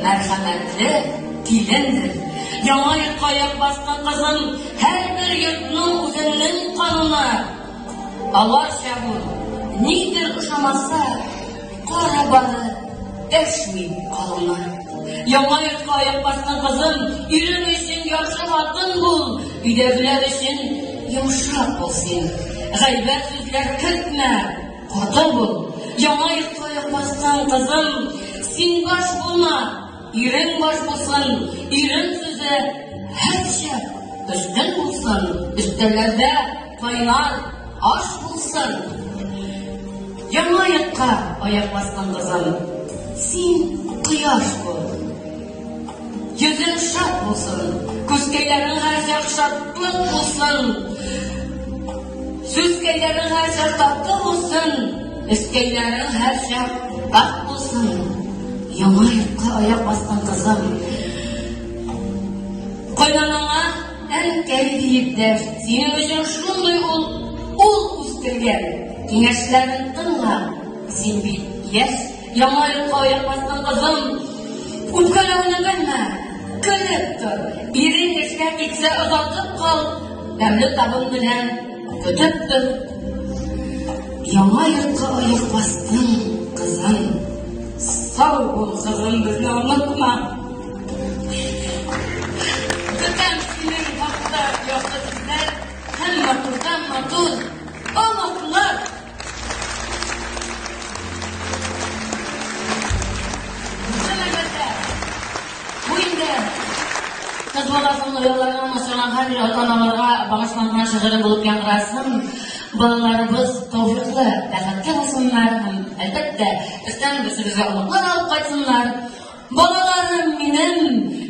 мәрхәмәтле килендер. Яңа йортка аяк баскан кызым, һәрбер йортның үзенең кануны. Аларча бул, нидер ошамаса, кара бары дәшми калуны. Яңа йортка аяк баскан кызым, ирең өчен яхшы хатын бул, өйдәгеләр өчен йомшак бул син. Гайбәт сүзләр кертмә, каты бул. Яңа йортка аяк баскан кызым, син баш булма, Ирең баш булсын, ирең сүзе һәрчак өстен булсын, өстәлләрдә кайнар аш булсын. Яңа йортка аяк баскан кызым, син кояш бул. Йөзең шат булсын, күзкәйләрең һәрчак шатлык булсын. Сүзкәйләрең һәрчак татлы булсын, өскәйләрең һәрчак ак булсын. Яңа йортка аяк баскан кызым. Кайнанаңа әнкәй диеп дәш, синең өчен шундый ул ул үстергән. Киңәшләрен тыңла, син бит яшь, яңа йортка аяк баскан кызым. Үпкәләүне белмә, көлеп тор. Ирең эшкә китсә озатып кал. Тәмле табын белән көтеп тор. Яңа йортка аяк бастың, кызым. Сау бул, кызым, безне онытма. Көтәм синең хакта якты сүзләр һәм матурдан матур оныклар. Бу инде кыз баласын ояларга насырган һәрбер ата-аналарга багышланган шигырем булып яңгырасын. Балаларыбыз тәүфыйклы, бәхетле булсыннар һәм, әлбәттә, бездән берсебезгә оныклар алып кайтсыннар. Балаларым минем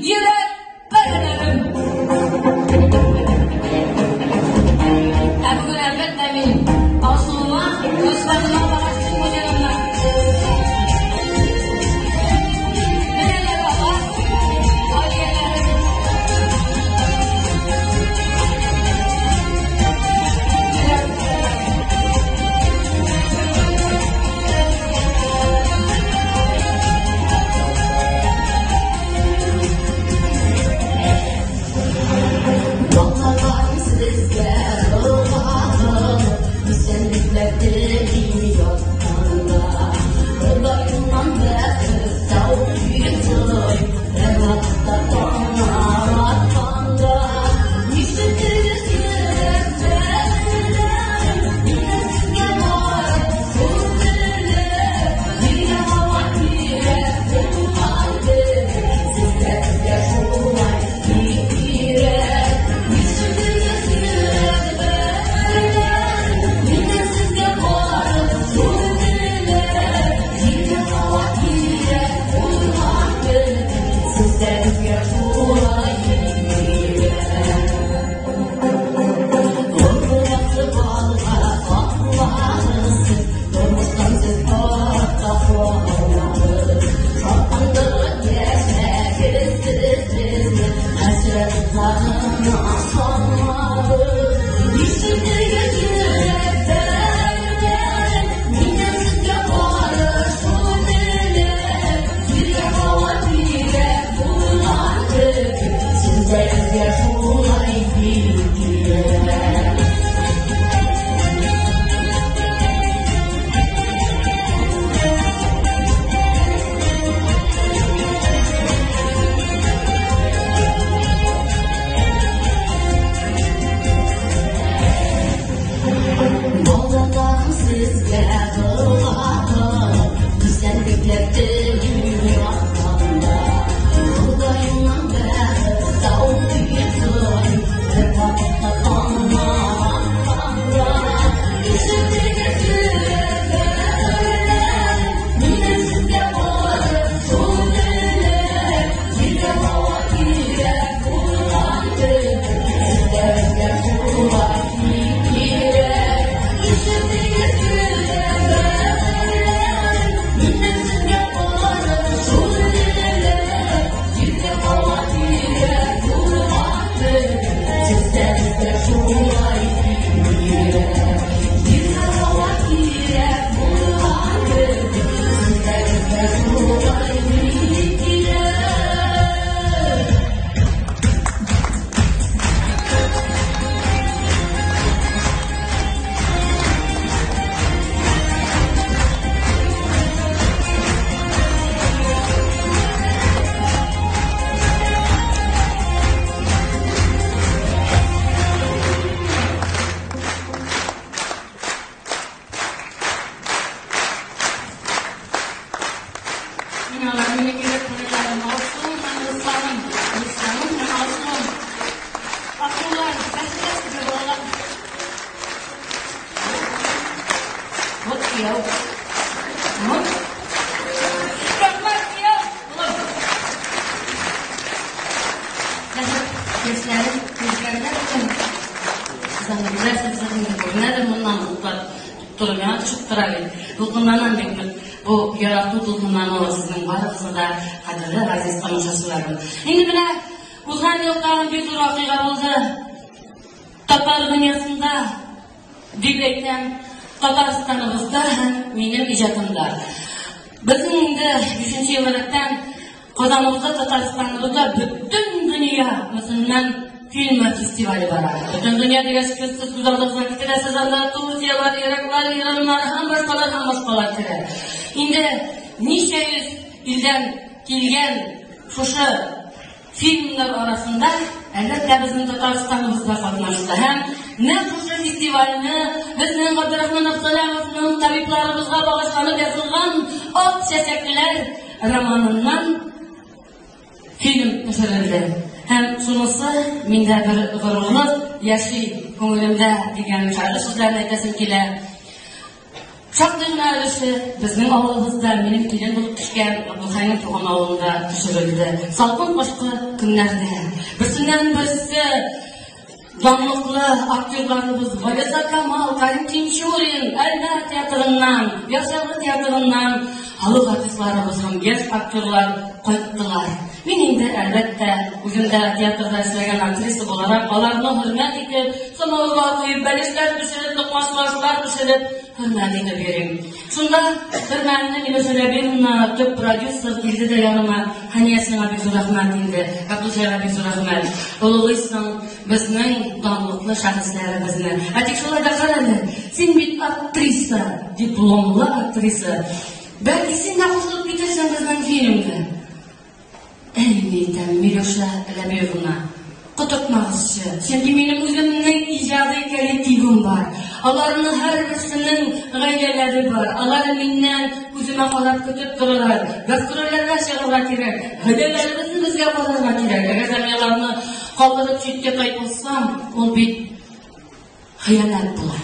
йөрәк парәләрем. Ә бүген, әлбәттә, мин Алсуыма, дусларыма багышлыйм бу җырымны. Менәләр алар, Алияләрем. Балаларым сезгә дога Исәнлекләр телим ятканда. Ходаемнан бәхет, тәүфыйк сорыйм, Һәрвакытта таңнар атканда. Ишетегез йөрәк бәгырьләрем, Минем сезгә бары шул теләк. Җиргә һава кирәк булган кебек, Сезгә безгә шулай бик кирәк. Ишетегез йөрәк бәгырьләрем, Минем сезгә бары шул теләк. Җиргә һава кирәк булган кебек, Сезгә безгә шулай бик кирәк. Гомер балга атларсыз, Тормыштан сез артта калмагыз. Шатландырып яшәгез сез безне, Хәсрәт утларына салмагыз. Ишетегез йөрәк бәгырьләрем, Миннән сезгә бары шул теләк. Җиргә һава кирәк булган кебек, Сезгә безгә шулай бик кирәк. Балаларым сезгә дога кылып, Исәнлекләр телим ятканда. Ходаемнан бәхет, тәүфыйк. Белгечләрен күзләргә бөтен Сез беләсез, инде күренәдер моннан утлар торып яна төшеп тора бит. Дулкынланам бик нык. Бу ярату дулкынлануы сезнең барыгызны да, кадерле газиз тамашачыларым. Инде менә узган ел тагын бик зур вакыйга булды. Татар дөньясында дип әйтәм, Татарстаныбызда һәм минем иҗатымда. Безнең инде бишенче ел рәттән Казаныбызда, Татарстаныбызда бөтен дөнья мөселман фильмы фестивале бара. Бөтен дөнья дигәч, сез күз алдыгызга китерәсез, анда Турциялар, Ираклар, Ираннар һәм башкалар һәм башкалар керә. Инде ничә йөз илдән килгән шушы фильмнар арасында, әлбәттә, безнең Татарстаныбыз да катнашты. Һәм нәкъ шушы фестивальне безнең Габдрахман Абсалямовның табибларыбызга багышланып язылган Ак чәчәкләр романыннан фильм төшерелде. Һәм шунысы миндә бер горурлык яши күңелемдә дигән шагыйрь сүзләрен әйтәсем килә. Шактый гына өлеше безнең авылыбызда, минем килен булып төшкән Габдулхәйнең туган авылында төшерелде. Салкын кышкы көннәрдә. Берсеннән берсе данлыклы актерларыбыз Валеса Камал, Карим Тинчурин, Әлмәт театрыннан, Яшәле театрыннан халык артистларыбыз һәм яшь актерлар кайттылар. Мин инде, әлбәттә, үзем дә театрда эшләгән актриса буларак, аларны хөрмәт итеп, самавырга куеп, бәлешләр пешереп, токмачлы ашлар пешереп, хөрмәт итеп йөрим. Шунда бер мәлне Миләүшә Ләбибовна, төп продюсер, килде дә яныма, Хәния, сиңа бик зур рәхмәт инде, Габдулхәйгә бик зур рәхмәт. Олылыйсың безнең данлыклы шәхесләребезне. Ә тик шулай да кара әле, син бит актриса, дипломлы актриса. Бәлки син дә кушылып китерсең безнең фильмга. Әй, ни әйтәм, Миләүшә Ләбибовна, котыртмагызчы, чөнки минем үземнең иҗади коллективым бар. Аларның һәрберсенең гаиләләре бар. Алар миннән күземә карап көтеп торалар. Гастрольләргә чыгарга кирәк, гаиләләребезне безгә карарга кирәк. Әгәр дә мин аларны калдырып читкә тайпылсам, ул бит хыянәт була.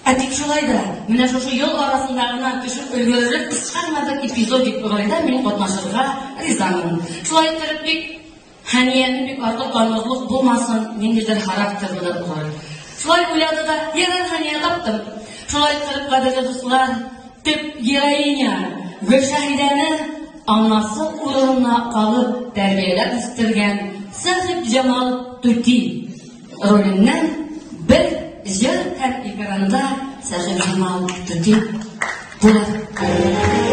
Ә тик шулай да, менә шушы ел арасында гына төшеп өлгерерлек кыска гына бер эпизодик рольдә мин катнашырга ризамын. Шулай иттереп бик Хәнияне бик артык танырлык булмасын, ниндидер характерлы роль. Шулай уйлады да, ярар, Хәния, таптым. Шулай иттереп, кадерле дуслар, төп героиня Гөлшәһидәне анасы урынына калып тәрбияләп үстергән Сәхибҗамал түти Роленнән бер җыр һәм экранда Сәхибҗамал түти булыр.